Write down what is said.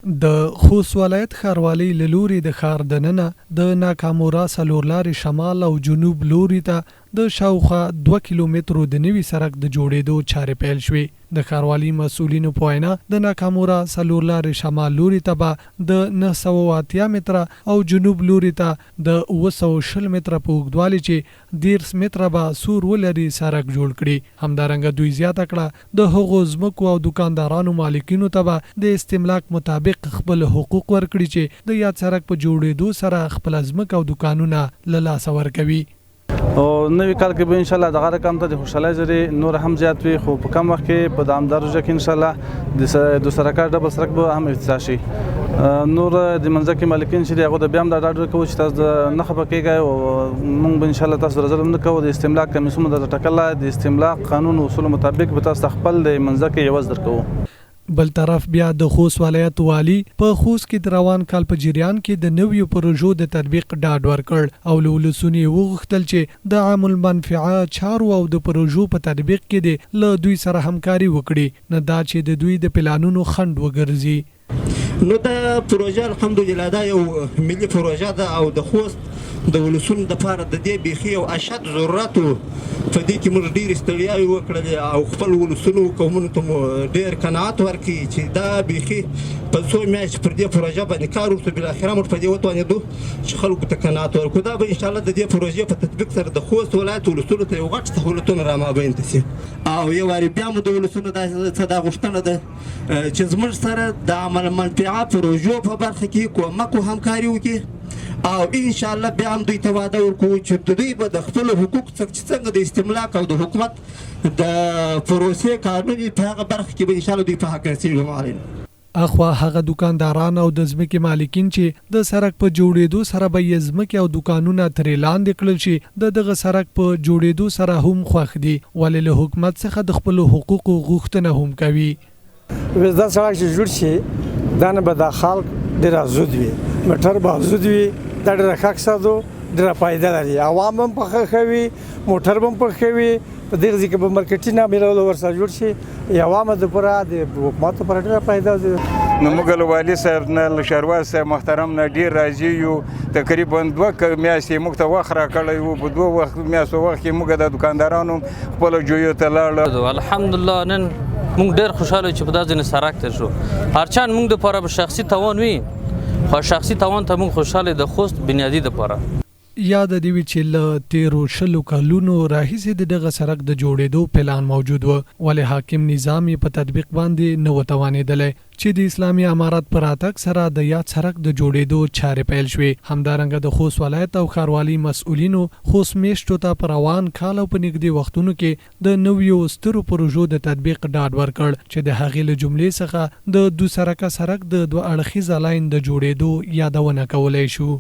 د خوست ولایت ښاروالۍ له لوري د ښار دننه د ناکامورا څلورلارې شمال او جنوب لوري ته د شاوخوا دوه کیلو مترو د نوي سرک د جوړېدو چارې پیل شوې. د ښاروالۍ مسؤلینو په وینا، د ناکامورا څلورلارې شمال لوري ته به د 980 متره او جنوب لوري ته د 720 متره په اوږدوالي چې 30 متره به سور ولري سرک جوړ کړي. همدارنګه دوی زیاته کړه، د هغو ځمکو او دوکاندارانو مالکینو ته به د استملاک مطابق خپل حقوق ورکړي چې د یاد سرک په جوړېدو سره خپله ځمکه او دوکانونه له لاسه ورکوي. او نوي کال کې به ان شاء الله دغه رقم ته د خوشحالۍ ذریعې نور هم زیات وي، خو په کم وخت کې په دوامدار روزه کې ان شاء الله د سرکار ډبل سرک به هم افتتاح شي. نور د منځکې مالکین چې هغه د بیا هم دا ډاډ ورکوو چې تاسو نه خفه کېږئ او موږ به ان شاء الله تاسو سره ظلم نه کوو. د استملاک کمیسیون درته ټاکلی، د استملاک قانون اصول مطابق به تاسو ته خپل د منځکې عوض درکوو. بل طرف بیا د خوست ولایت والي په خوست کې د روان کال په جریان کې د نویو پروژو د تطبیق ډاډ ورکړ او له ولسونو یې وغوښتل چې د عام المنفعه چارو او د پروژو په تطبیق کې دې له دوی سره همکاري وکړي، نه دا چې د دوی د پلانونو خنډ وګرځي. نو دا پروژه الحمدلله دا یو ملي پروژه ده او د خوست د ولسونو دپاره د دې بیخي یو اشد ضرورت و. په دې کې موږ ډېرې ستړیاوې وکړلې او خپل ولسونو قومونو ته مو ډېر قناعت ورکړي چې دا بیخي په څو میاشتې پر دې پروژه باندې کار وکړو، بالاخره موږ په دې وتوانېدو چې خلکو ته قناعت ورکړو. دا به انشاءالله د دې پروژې په تطبیق سره د خوست ولایت ولسونو ته یو غټ سهولتونه را مابین ته شي. او یو وارې بیا مو د ولسونو دا څه دا غوښتنه ده چې زموږ سره د عمل منفعه پروژو په برخه کې کومک او همکاري وکړي او ان شاء الله بیا هم دوی ته وعده ورکوو چې دوی به د خپلو حقوق څخه چې څنګه د استملاک او د حکومت د پروسې قانون په هغه برخه کې به ان شاء الله دوی په حق رسیږي معلم. اخوا هغه دوکانداران او د ځمکې مالکین چې د سرک په جوړېدو سره به یې ځمکې او دوکانونه ترې لاندې کړل شي، د دغه سرک په جوړېدو سره هم خوښ دي، ولې له حکومت څخه د خپلو حقوقو غوښتنه هم کوي. ویس دا سړک چې جوړ شي دا نه به دا خلک ډېر ازود وي، موټر به ازود وي، دا ډېره ښه قصه ده، ډېره فایده لري، عوام هم په ښه وي، موټر به هم په ښه وي، په دغه ځای کې به مرکټي نه ملولو ورسره جوړ شي، عوامو دپاره د حکومت لپاره ډېره فایده ده. نو موږ له والي صاحب نه، له ښاروال صاحب محترم نه ډېر راضي یو. تقریبا 2 میاشتې موږ ته وخت راکړی و، په 2 وخت میاشتو وخت کې موږ د دوکاندارانو خپلو جویو ته لاړل. الحمدلله نن موږ ډېر خوشحاله یو چې په دا ځینې سرک تېر شو. هرچند موږ دپاره به شخصي توان وي، خو شخصي توان ته موږ خوشحاله یو د خوست بنیادي دپاره. یاده دې وي چې له تېرو 20 کلونو راهیسې د دغه سرک د جوړېدو پلان موجود و، ولې حاکم نظام یې په تطبیق باندې نه و توانېدلی چې د اسلامي امارت په راتګ سره د یاد سرک د جوړېدو چارې پیل شوې. همدارنګه د خوست ولایت او ښاروالۍ مسؤلینو خوست مېشتو ته په روان کال او په نږدې وختونو کې د نویو سترو پروژو د تطبیق ډاډ ورکړ چې د هغې له جملې څخه د دوسرکه سرک د دوه اړخیزه لاین د جوړېدو یادونه کولای شو.